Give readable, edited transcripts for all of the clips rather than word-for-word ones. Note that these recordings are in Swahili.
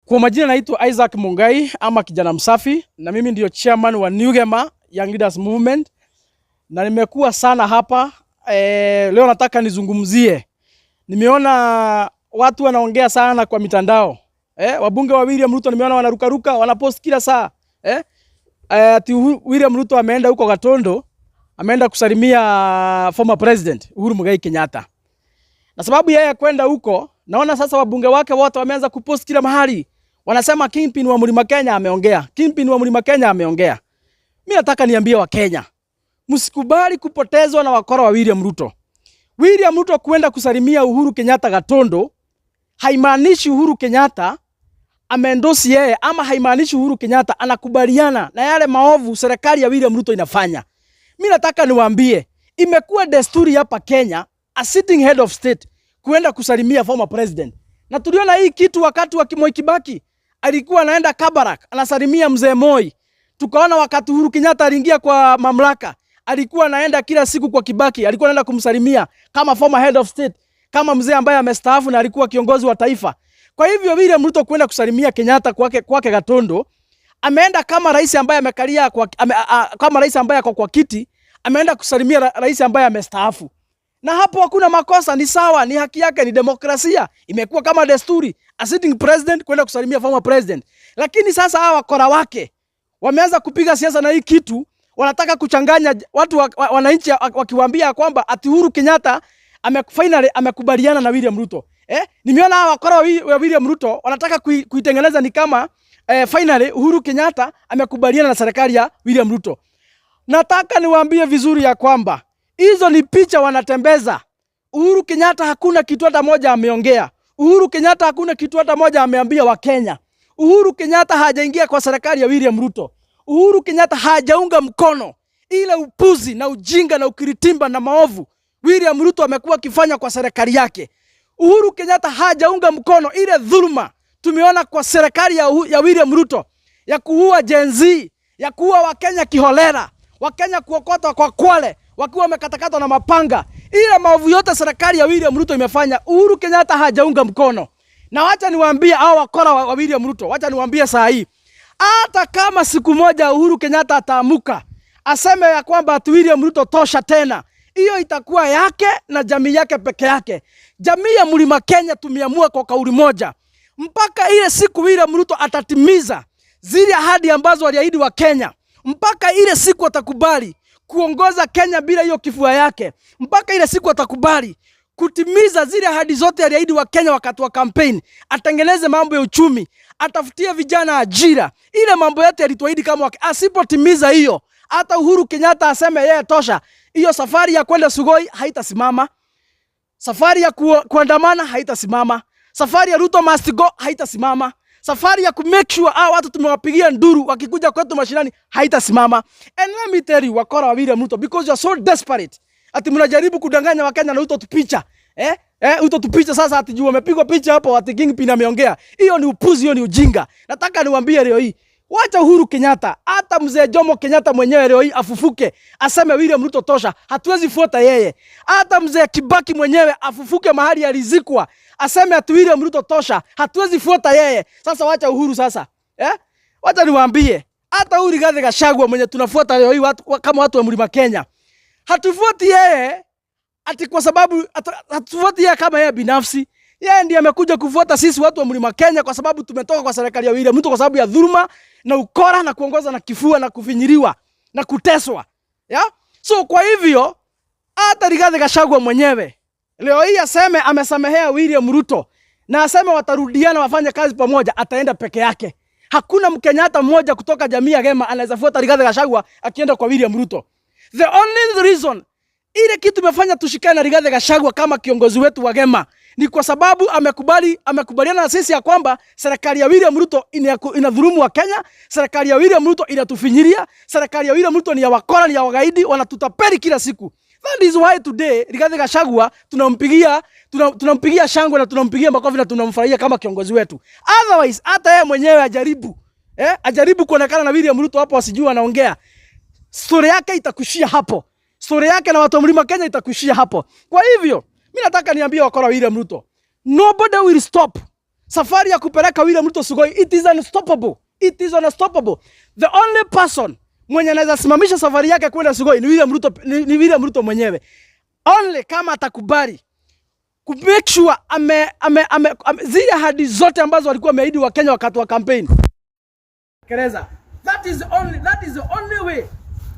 Kwa majina naitwa Isaac Mungai ama kijana msafi, na mimi ndio chairman wa New Gema Young Leaders Movement, na nimekuwa sana hapa leo nataka nizungumzie. Nimeona watu wanaongea sana kwa mitandao, wabunge wa William Ruto nimeona wanarukaruka, wanapost kila saa, ati William Ruto ameenda huko Gatondo, ameenda kusalimia former president Uhuru Muigai Kenyatta. Na sababu yeye kwenda huko, naona sasa wabunge wake wote wameanza kupost kila mahali. Wanasema Kingpin wa Mlima Kenya ameongea. Kingpin wa Mlima Kenya ameongea. Mimi nataka niambie Wakenya, msikubali kupotezwa na wakora wa William Ruto. William Ruto kwenda kusalimia Uhuru Kenyatta Gatondo haimaanishi Uhuru Kenyatta ameendorse yeye ama haimaanishi Uhuru Kenyatta anakubaliana na yale maovu serikali ya William Ruto inafanya. Mimi nataka niwaambie, imekuwa desturi hapa Kenya a sitting head of state kuenda kusalimia former president. Na tuliona hii kitu wakati wa Moi Kibaki alikuwa anaenda Kabarak anasalimia mzee Moi. Tukaona wakati Uhuru Kenyatta aliingia kwa mamlaka alikuwa anaenda kila siku kwa Kibaki, alikuwa anaenda kumsalimia kama former head of state, kama mzee ambaye amestaafu na alikuwa kiongozi wa taifa. Kwa hivyo William Ruto kwenda kusalimia Kenyatta kwake Gatondo, ameenda kama rais ambaye amekalia kwa, ame, a, kama rais ambaye ako kwa kiti, ameenda kusalimia rais ambaye amestaafu. Na hapo hakuna makosa, ni sawa, ni haki yake, ni demokrasia. Imekuwa kama desturi, a sitting president kwenda kusalimia former president. Lakini sasa hawa wakora wake wameanza kupiga siasa na hii kitu, wanataka kuchanganya watu wananchi wakiwaambia kwamba ati Uhuru Kenyatta finally amekubaliana na William Ruto. Nimeona hawa wakora wa William Ruto wanataka kuitengeneza ni kama finally Uhuru Kenyatta amekubaliana na serikali ya William Ruto. Nataka niwaambie vizuri ya kwamba hizo ni picha wanatembeza. Uhuru Kenyatta hakuna kitu hata moja ameongea. Uhuru Kenyatta hakuna kitu hata moja ameambia Wakenya. Uhuru Kenyatta hajaingia kwa serikali ya William Ruto. Uhuru Kenyatta hajaunga mkono ile upuzi na ujinga na ukiritimba na maovu William Ruto amekuwa akifanya kwa serikali yake. Uhuru Kenyatta hajaunga mkono ile dhuluma tumeona kwa serikali ya William Ruto ya kuua Gen Z, ya kuua Wakenya kiholela, Wakenya kuokotwa kwa Kwale wakiwa wamekatakatwa na mapanga. Ile maovu yote serikali ya William Ruto imefanya, Uhuru Kenyatta hajaunga mkono. Na wacha niwaambie hao wakora wa William Ruto, wacha niwaambie saa hii, hata kama siku moja Uhuru Kenyatta ataamuka aseme ya kwamba ati William Ruto tosha tena, hiyo itakuwa yake na jamii yake peke yake. Jamii ya Mlima Kenya tumeamua kwa kauli moja, mpaka ile siku William Ruto atatimiza zile ahadi ambazo aliahidi Wakenya, mpaka ile siku atakubali kuongoza Kenya bila hiyo kifua yake, mpaka ile siku atakubali kutimiza zile ahadi zote aliahidi Wakenya wakati wa campaign, atengeneze mambo ya uchumi, atafutie vijana ajira, ile mambo yote alituahidi kama wake. Asipotimiza hiyo, hata Uhuru Kenyatta aseme yeye tosha, hiyo safari ya kwenda Sugoi haitasimama, safari ya kuandamana haitasimama, safari ya Ruto must go haitasimama, safari ya ku make sure hao watu tumewapigia nduru wakikuja kwetu mashinani haitasimama. And let me tell you, wakora wa William Ruto, because you are so desperate, ati mnajaribu kudanganya Wakenya na Ruto tupicha, Ruto tupicha sasa, ati juu wamepigwa picha hapo ati Kingpin ameongea. Hiyo ni upuzi, hiyo ni ujinga. Nataka niwaambie leo hii, wacha Uhuru Kenyatta, hata mzee Jomo Kenyatta mwenyewe leo hii afufuke aseme William Ruto tosha, hatuwezi fuata yeye. Hata mzee Kibaki mwenyewe afufuke mahali alizikwa aseme ati William Ruto tosha, hatuwezi fuata yeye. Sasa wacha Uhuru sasa, eh? Wacha niwaambie, hata huyu Rigathi Gachagua mwenye tunafuata leo hii watu, kama watu wa Mlima Kenya, hatufuati yeye ati kwa sababu hatufuati yeye kama yeye binafsi. Yeye ndiye amekuja kufuata sisi watu wa Mlima Kenya kwa sababu tumetoka kwa serikali ya William Ruto kwa sababu ya dhuluma na ukora na kuongoza na kifua na kufinyiliwa na kuteswa. Ya? So kwa hivyo hata Rigathi Gachagua mwenyewe leo hii aseme amesamehea William Ruto na aseme watarudiana wafanye kazi pamoja, ataenda peke yake. Hakuna Mkenya hata mmoja kutoka jamii ya Gema anaweza fuata Rigathi Gachagua akienda kwa William Ruto. The only reason ile kitu imefanya tushikane na Rigathi Gachagua kama kiongozi wetu wa Gema ni kwa sababu amekubaliana na sisi ya kwamba serikali ya William Ruto inadhulumu Wakenya, serikali ya William Ruto inatufinyilia, serikali ya William Ruto ni ya wakora, ni ya wagaidi, wanatutapeli kila siku. That is why today Rigathi Gachagua tunampigia shangwe na tunampigia makofi na tunamfurahia kama kiongozi wetu. Otherwise hata yeye mwenyewe ajaribu kuonekana na William Ruto hapo, asijue anaongea, story yake itakuishia hapo. Story yake na watu wa Mlima Kenya itakuishia hapo. Kwa hivyo mimi nataka niambie wakora William Ruto, nobody will stop Safari ya kupeleka William Ruto Sugoi, it is unstoppable. It is unstoppable. The only person mwenye anaweza simamisha safari yake kwenda Sugoi ni William Ruto, ni William Ruto mwenyewe. Only kama atakubali ku make sure ame zile ahadi zote ambazo walikuwa wameahidi Wakenya wakati wa campaign. Kereza. That is the only way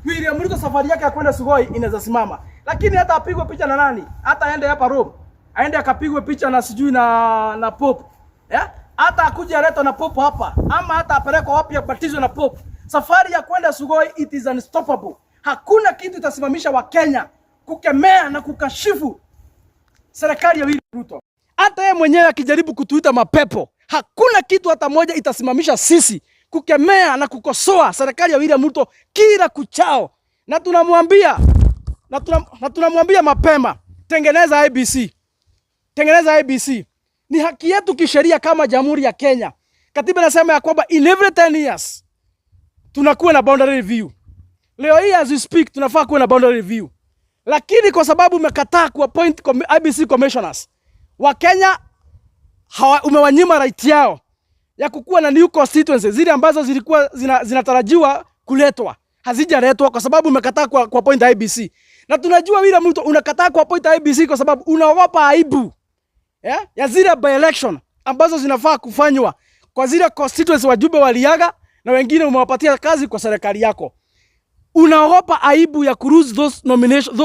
William Ruto safari yake ya kwenda Sugoi inaweza simama. Lakini hata apigwe picha na nani? Hata aende hapa Rome. Aende akapigwe picha na sijui na Pope. Yeah? Hata akuje aletwe na Pope hapa ama hata apelekwe wapi abatizwe na Pope. Safari ya kwenda Sugoi, it is unstoppable. Hakuna kitu itasimamisha Wakenya kukemea na kukashifu serikali ya William Ruto. Hata yeye mwenyewe akijaribu kutuita mapepo, hakuna kitu hata moja itasimamisha sisi kukemea na kukosoa serikali ya William Ruto kila kuchao, na tunamwambia mapema, tengeneza IEBC, tengeneza IEBC. Ni haki yetu kisheria kama Jamhuri ya Kenya. Katiba inasema ya kwamba in every 10 years tunakuwa na boundary review. Leo hii as we speak tunafaa kuwa na boundary review, lakini kwa sababu umekataa kuappoint IEBC commissioners, Wakenya umewanyima right yao ya kukuwa na new constituencies zile ambazo zilikuwa zinatarajiwa kuletwa hazijaletwa kwa sababu umekataa kuappoint IEBC. Na tunajua William Ruto unakataa kuappoint IEBC kwa sababu unaogopa aibu, yeah, ya zile by election ambazo zinafaa kufanywa kwa zile constituency wajumbe waliaga na wengine umewapatia kazi kwa serikali yako. Unaogopa aibu ya kulose those nomination,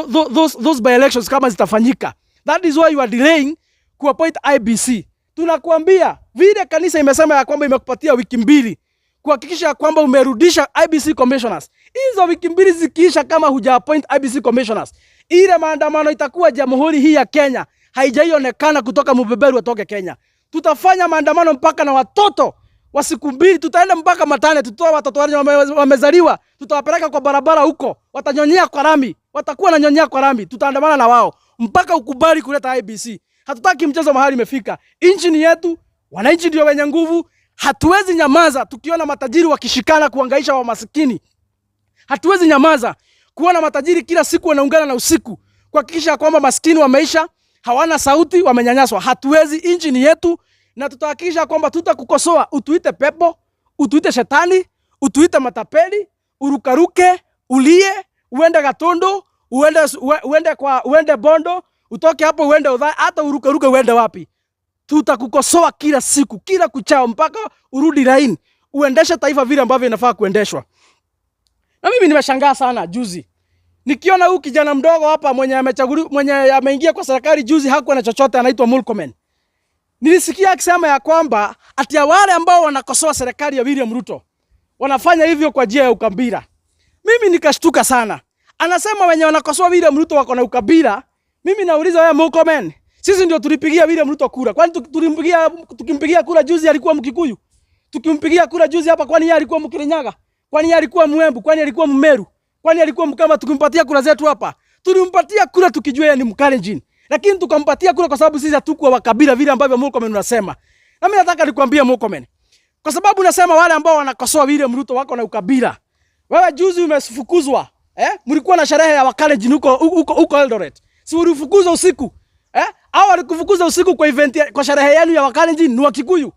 those by elections kama zitafanyika. That is why you are delaying kuappoint IEBC. Tunakuambia vile kanisa imesema ya kwamba imekupatia wiki 2 kuhakikisha kwamba umerudisha IEBC commissioners. Hizo wiki 2 zikiisha, kama huja appoint IEBC commissioners, ile maandamano itakuwa jamhuri hii ya Kenya haijaionekana kutoka mbeberu atoke Kenya. Tutafanya maandamano mpaka na watoto wa siku 2, tutaenda mpaka Matane, tutoa watoto wale wamezaliwa, tutawapeleka kwa barabara huko, watanyonyea kwa rami, watakuwa na nyonyea kwa rami, tutaandamana na wao mpaka ukubali kuleta IEBC. Hatutaki mchezo mahali imefika. Nchi ni yetu, wananchi ndio wenye nguvu. Hatuwezi nyamaza tukiona matajiri wakishikana kuhangaisha wa masikini. Hatuwezi nyamaza kuona matajiri kila siku wanaungana na usiku kuhakikisha kwamba maskini wameisha, hawana sauti, wamenyanyaswa. Hatuwezi, nchi ni yetu, na tutahakikisha kwamba tutakukosoa, utuite pepo, utuite shetani, utuite matapeli, urukaruke, ulie, uende Gatundu, uende Bondo, utoke hapo uende Othaya, hata urukaruke uende wapi. Tutakukosoa kila siku, kila kuchao mpaka urudi line, uendeshe taifa vile ambavyo inafaa kuendeshwa. Na mimi nimeshangaa sana juzi nikiona huyu kijana mdogo hapa mwenye amechaguliwa, mwenye ameingia kwa serikali juzi, hakuwa na chochote, anaitwa Murkomen. Nilisikia akisema ya kwamba ati ya wale ambao wanakosoa serikali ya William Ruto wanafanya hivyo kwa njia ya ukabila. Mimi nikashtuka sana. Anasema wenye wanakosoa William Ruto wako na ukabila. Mimi nauliza wewe Murkomen, sisi ndio tulipigia William Ruto kura. Kwani tukimpigia kura juzi alikuwa Mkikuyu? Tukimpigia kura juzi hapa, kwani yeye alikuwa Mkirinyaga? Kwani yeye alikuwa Mwembu? Kwani alikuwa Mmeru? Kwani alikuwa Mkamba? Tukimpatia kura zetu hapa, tulimpatia kura tukijua yeye ni Mkalenjin, lakini tukampatia kura kwa sababu sisi hatukuwa wa kabila vile ambavyo Murkomen unasema. Na mimi nataka nikwambie Murkomen, kwa sababu unasema wale ambao wanakosoa William Ruto wako na ukabila. Wewe juzi umefukuzwa, eh? Mlikuwa na sherehe ya Wakalenjin huko huko huko Eldoret. Si ulifukuzwa usiku? Eh? Hao walikufukuza usiku kwa event kwa sherehe yenu ya Wakalenjin ni Wakikuyu.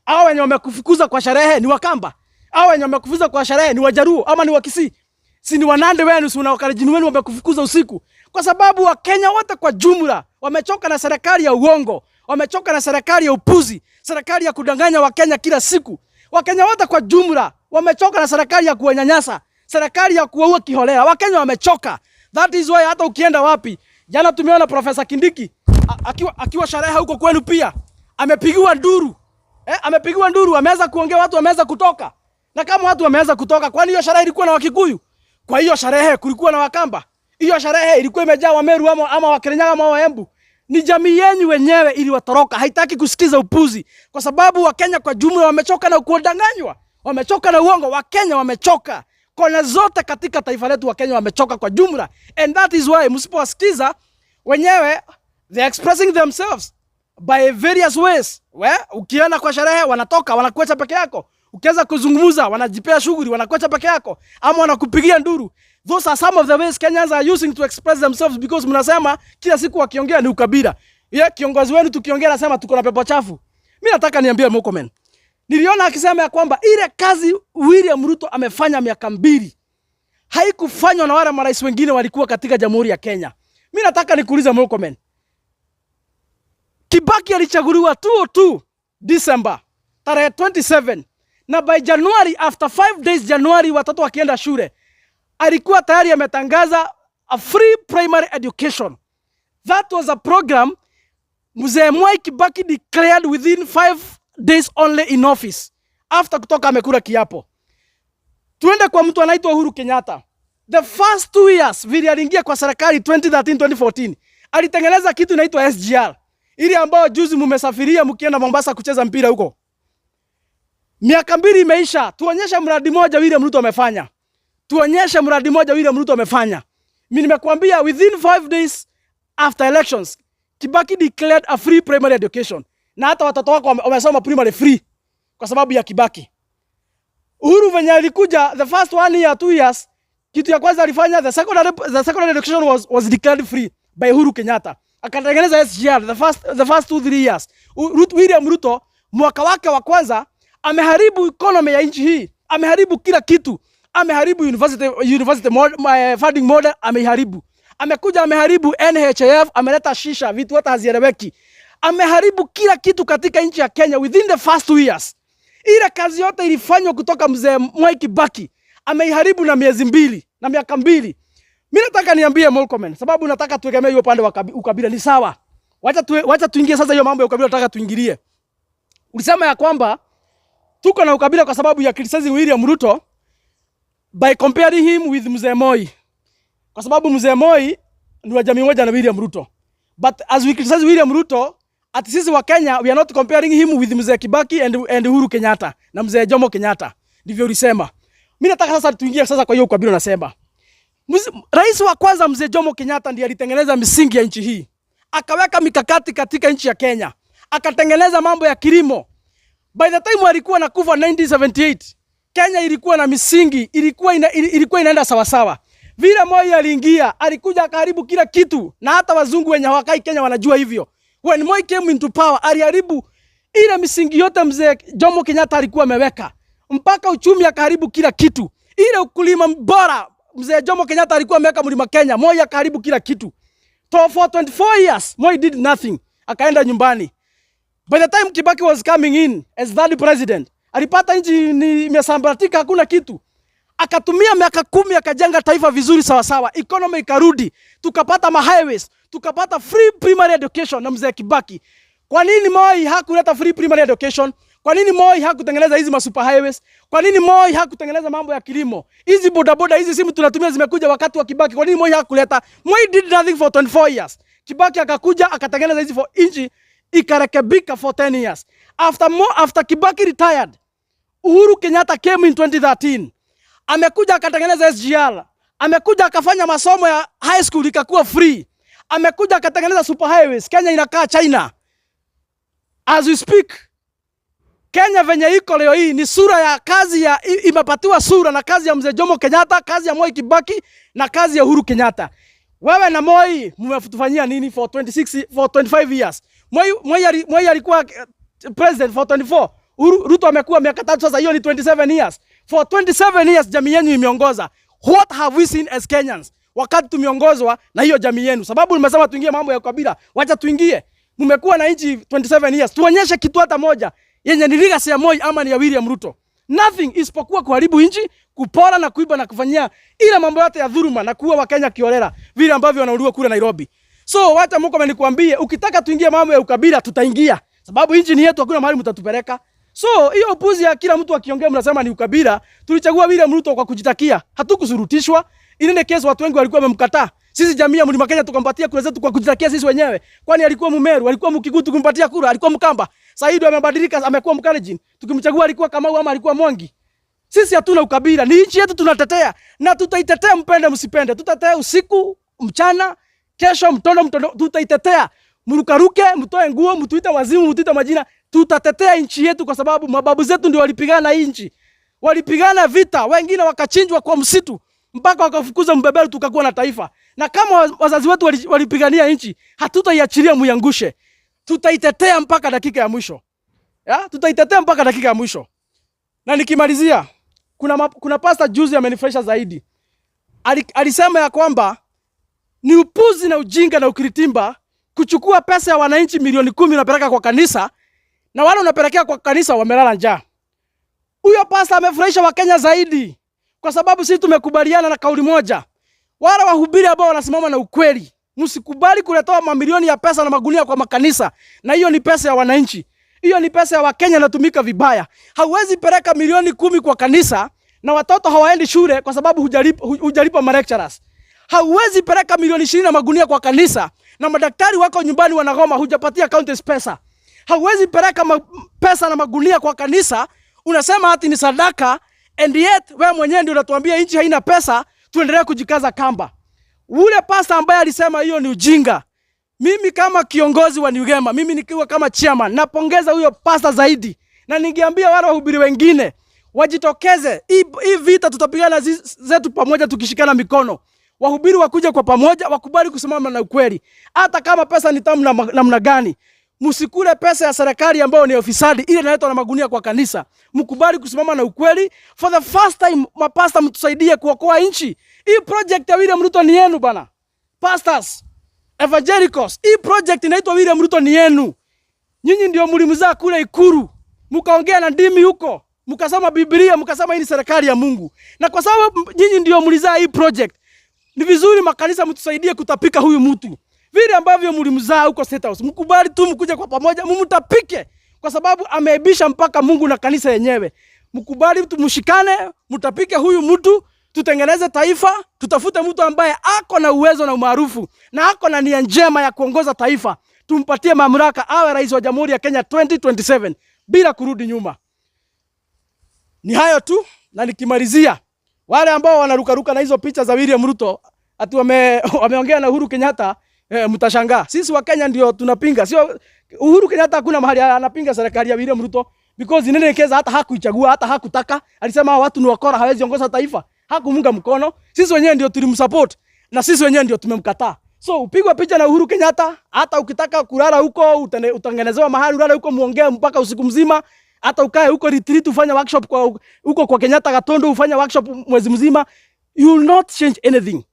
Hao wenye wamekufukuza kwa sherehe ni Wakamba. Hao wenye wamekufukuza kwa sherehe ni Wajaruo ama ni Wakisii. Si ni Wanande wenu, si na Wakalenjin wenu wamekufukuza usiku. Kwa sababu Wakenya wote kwa jumla wamechoka na serikali ya uongo, wamechoka na serikali ya upuzi, serikali ya kudanganya Wakenya kila siku. Wakenya wote kwa jumla wamechoka na serikali ya kuwanyanyasa, serikali ya kuwaua kiholela. Wakenya wamechoka. That is why hata ukienda wapi, jana tumeona Profesa Kindiki akiwa sherehe huko kwenu pia amepigiwa nduru. Eh, amepigiwa nduru, ameanza kuongea, watu wameanza kutoka. Na kama watu wameanza kutoka, kwani hiyo sherehe ilikuwa na Wakikuyu? Kwa hiyo sherehe kulikuwa na Wakamba? Hiyo sherehe ilikuwa imejaa Wameru ama Wakirinyaga ama Waembu? Ni jamii yenu wenyewe iliwatoroka, haitaki kusikiza upuzi, kwa sababu Wakenya kwa jumla wamechoka na kudanganywa, wamechoka na uongo. Wakenya wamechoka kona zote katika taifa letu, Wakenya wamechoka kwa jumla, and that is why msipowasikiza wenyewe, they are expressing themselves by various ways. We, ukienda kwa sherehe wanatoka wanakuacha peke yako. Ukianza kuzungumza wanajipea shughuli wanakuacha peke yako, ama wanakupigia nduru. Those are some of the ways Kenyans are using to express themselves because mnasema kila siku wakiongea ni ukabila. Ye, kiongozi wenu tukiongea anasema tuko na pepo chafu. Mimi nataka niambie Murkomen. Niliona akisema ya kwamba ile kazi William Ruto amefanya miaka 2 haikufanywa na wale marais wengine walikuwa katika Jamhuri ya Kenya. Mimi nataka nikuulize, Murkomen. Kibaki alichaguliwa 202 December tarehe 27, na by January, after 5 days January, watoto wakienda shule, alikuwa tayari ametangaza a free primary education. That was a program Mzee Mwai Kibaki declared within 5 days only in office after kutoka amekula kiapo. Tuende kwa mtu anaitwa Uhuru Kenyatta. The first 2 years vile aliingia kwa serikali 2013 2014, alitengeneza kitu inaitwa SGR, ile ambayo juzi mumesafiria mkienda Mombasa kucheza mpira huko. Miaka 2 imeisha, tuonyeshe mradi moja William Ruto amefanya. Tuonyeshe mradi moja William Ruto amefanya. Mimi nimekuambia, within 5 days after elections, Kibaki declared a free primary education, na hata watoto wako wamesoma primary free kwa sababu ya Kibaki. Uhuru venye alikuja, the first one year, 2 years, kitu ya kwanza alifanya, the secondary education was declared free by Uhuru Kenyatta. Akatengeneza SGR the first 2-3 years. William Ruto mwaka wake wa kwanza ameharibu economy ya nchi hii, ameharibu kila kitu, ameharibu university funding model ameharibu. Amekuja ameharibu NHIF, ameleta shisha, vitu hata hazieleweki. Ameharibu kila kitu katika nchi ya Kenya within the first 2 years. Ile kazi yote ilifanywa kutoka mzee Mwai Kibaki ameiharibu na miezi 2 na miaka 2. Mimi nataka niambie Murkomen, sababu nataka tuegemee hiyo upande wa ukabila ni sawa. Wacha tuingie sasa hiyo mambo ya ukabila, nataka tuingilie. Ulisema ya kwamba tuko na ukabila kwa sababu ya criticizing William Ruto by comparing him with Mzee Moi. Kwa sababu Mzee Moi ni wa jamii moja na William Ruto. But as we criticize William Ruto, ati sisi wa Kenya, we are not comparing him with Mzee Kibaki and Uhuru Kenyatta na Mzee Jomo Kenyatta. Ndivyo ulisema. Mimi nataka sasa tuingie sasa kwa hiyo ukabila unasema. Rais wa kwanza, Mzee Jomo Kenyatta, ndiye alitengeneza misingi ya nchi hii. Akaweka mikakati katika nchi ya Kenya. Akatengeneza mambo ya kilimo. By the time alikuwa anakufa 1978, Kenya ilikuwa na misingi, ilikuwa inaenda sawasawa. Vile Moi aliingia, alikuja akaharibu kila kitu, na hata wazungu wenye hawakai Kenya wanajua hivyo. When Moi came into power, aliharibu ile misingi yote mzee Jomo Kenyatta alikuwa ameweka, mpaka uchumi akaharibu kila kitu. Ile ukulima bora mzee Jomo Kenyatta alikuwa ameweka mlima Kenya, Moi akaharibu kila kitu. So for 24 years Moi did nothing, akaenda nyumbani. By the time Kibaki was coming in as third president, alipata nchi ni imesambaratika, hakuna kitu. Akatumia miaka 10 akajenga taifa vizuri sawasawa, economy ikarudi, tukapata ma highways, tukapata free primary education na mzee Kibaki. Kwa nini Moi hakuleta free primary education? Kwa nini Moi hakutengeneza hizi ma super highways? Kwa nini Moi hakutengeneza mambo ya kilimo? Hizi bodaboda, hizi simu tunatumia zimekuja wakati wa Kibaki. Kwa nini Moi hakuleta? Moi did nothing for 24 years. Kibaki akakuja akatengeneza hizi for nchi ikarekebika for 10 years. After Kibaki retired, Uhuru Kenyatta came in 2013. Amekuja akatengeneza SGR. Amekuja akafanya masomo ya high school ikakuwa free. Amekuja akatengeneza super highways. Kenya inakaa China. As we speak, Kenya venye iko leo hii ni sura ya kazi ya imepatiwa sura na kazi ya mzee Jomo Kenyatta, kazi ya Moi Kibaki na kazi ya Uhuru Kenyatta. Wewe na Moi mmetufanyia nini for 26, for 25 years? Moi alikuwa president for 24. Uhuru, Ruto amekuwa miaka 3 sasa, hiyo ni 27 years. For 27 years jamii yenu imeongoza. What have we seen as Kenyans wakati tumeongozwa na hiyo jamii yenu? Sababu nimesema tuingie mambo ya kabila, wacha tuingie. Mmekuwa na nchi 27 years, tuonyeshe kitu hata moja yenye ni legacy ya Moi ama ni ya William Ruto. Nothing isipokuwa kuharibu nchi, kupora na kuiba na kufanyia ile mambo yote ya dhuluma na kuua Wakenya kiholela vile ambavyo wanauliwa kule Nairobi. So wacha Mungu nikuambie, ukitaka tuingie mambo ya ukabila tutaingia, sababu nchi ni yetu, hakuna mahali mtatupeleka. So hiyo upuzi ya kila mtu akiongea mnasema ni ukabila. Tulichagua William Ruto kwa kujitakia, hatukusurutishwa. In any case, watu wengi walikuwa wamemkataa. Sisi jamii ya Mlima Kenya tukampatia kura zetu kwa kujitakia sisi wenyewe. Kwani alikuwa Mumeru, alikuwa Mkikuyu tukimpatia kura, alikuwa Mkamba. Sasa hivi amebadilika, amekuwa Mkalenjin. Tukimchagua alikuwa Kamau ama alikuwa Mwangi. Sisi hatuna ukabila, ni nchi yetu tunatetea na tutaitetea, mpende msipende. Tutatetea usiku, mchana, kesho, mtondo mtondo, tutaitetea. Mrukaruke, mtoe nguo, mtuite wazimu, mtuite majina, tutatetea nchi yetu kwa sababu mababu zetu ndio walipigana hii nchi. Walipigana vita, wengine wakachinjwa kwa msitu mpaka wakafukuza mbeberu, tukakuwa na taifa. Na kama wazazi wetu walipigania nchi, hatutaiachilia muiangushe. Tutaitetea mpaka dakika ya mwisho. Ya, tutaitetea mpaka dakika ya mwisho. Na nikimalizia, kuna pastor juzi amenifurahisha zaidi. Alisema ya kwamba ni upuzi na ujinga na ukiritimba kuchukua pesa ya wananchi milioni 10 unapeleka kwa kanisa na wale unapelekea kwa kanisa wamelala njaa. Huyo pasta amefurahisha Wakenya zaidi kwa sababu sisi tumekubaliana na kauli moja. Wale wahubiri ambao wanasimama na ukweli, msikubali kuletewa mamilioni ya pesa na magunia kwa makanisa, na hiyo ni pesa ya wananchi. Hiyo ni pesa ya Wakenya inatumika vibaya. Hauwezi peleka milioni 10 kwa kanisa na watoto hawaendi shule kwa sababu hujalipa ma lecturers. Hauwezi peleka milioni 20 na magunia kwa kanisa na madaktari wako nyumbani wanagoma, hujapatia counties pesa. Hauwezi peleka pesa na magunia kwa kanisa unasema ati ni sadaka, and yet wewe mwenyewe ndio unatuambia nchi haina pesa, tuendelee kujikaza kamba. Ule pasta ambaye alisema hiyo ni ujinga. Mimi kama kiongozi wa Newgema, mimi nikiwa kama chairman, napongeza huyo pasta zaidi, na ningeambia wale wahubiri wengine wajitokeze. Hii vita tutapigana zetu pamoja, tukishikana mikono. Wahubiri wakuja kwa pamoja, wakubali kusimama na ukweli, hata kama pesa ni tamu namna gani. Msikule pesa ya serikali ambayo ni ufisadi, ile inaletwa na magunia kwa kanisa. Mkubali kusimama na ukweli. For the first time, mapasta mtusaidie kuokoa nchi. Hii project ya William Ruto ni yenu bana. Pastors, evangelicals, hii project inaitwa William Ruto ni yenu. Nyinyi ndio mlimzaa kule Ikulu, mkaongea na ndimi huko, mkasoma Biblia, mkasema hii ni serikali ya Mungu. Na kwa sababu nyinyi ndio mlizaa hii project, ni vizuri makanisa mtusaidie kutapika huyu mtu vile ambavyo mlimzaa huko State House. Mkubali tu mkuje kwa pamoja mumtapike, kwa sababu ameaibisha mpaka Mungu na kanisa yenyewe. Mkubali tu mshikane, mtapike huyu mtu, tutengeneze taifa, tutafute mtu ambaye ako na uwezo na umaarufu na ako na nia njema ya kuongoza taifa, tumpatie mamlaka awe rais wa Jamhuri ya Kenya 2027 bila kurudi nyuma. Ni hayo tu, na nikimalizia, wale ambao wanarukaruka na hizo picha za William Ruto ati wameongea na Uhuru Kenyatta, mtashangaa. Sisi wa Kenya ndio tunapinga, sio Uhuru Kenyatta. Hakuna mahali anapinga serikali ya William Ruto because in any case hata hakuichagua, hata hakutaka. Alisema hawa watu ni wakora, hawezi ongoza taifa, hakumunga mkono. Sisi wenyewe ndio tulimsupport na sisi wenyewe ndio tumemkataa. So upigwa picha na Uhuru Kenyatta, hata ukitaka kulala huko utengenezewa mahali ulale huko, muongee mpaka usiku mzima, hata ukae huko retreat ufanye workshop kwa huko kwa Kenyatta Gatondo ufanye workshop mwezi mzima, you will not change anything.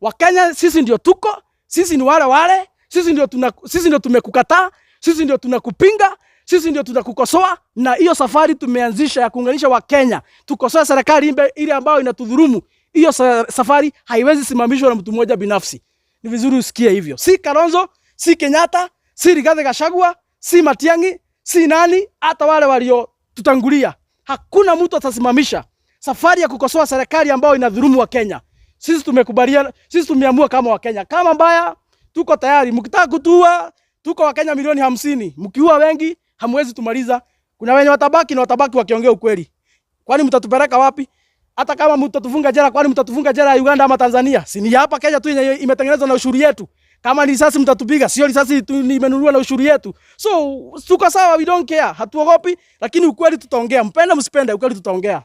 Wakenya sisi ndio tuko, sisi ni wale wale, sisi ndio tumekukataa, sisi ndio tunakupinga, sisi ndio tunakukosoa, na hiyo safari tumeanzisha ya kuunganisha Wakenya, tukosoe serikali ile ambayo inatudhulumu. Hiyo safari haiwezi simamishwa na mtu mmoja binafsi. Ni vizuri usikie hivyo. Si Kalonzo, si Kenyatta, si Rigathi Gachagua, si Matiang'i, si nani, hata wale waliotutangulia. Hakuna mtu atasimamisha safari ya kukosoa serikali ambayo inadhulumu Wakenya. Sisi tumekubaliana, sisi tumeamua kama Wakenya. Kama mbaya, tuko tayari. Mkitaka kutuua, tuko Wakenya milioni 50. Mkiua wengi, hamwezi tumaliza. Kuna wenye watabaki na watabaki wakiongea ukweli. Kwani mtatupeleka wapi? Hata kama mtatufunga jela, kwani mtatufunga jela ya Uganda ama Tanzania? Si ni hapa Kenya tu yenye imetengenezwa na ushuru yetu. Kama ni risasi mtatupiga, sio risasi tu imenunuliwa na ushuru yetu. So tuko sawa, we don't care. Hatuogopi, lakini ukweli tutaongea. Mpende msipende, ukweli tutaongea.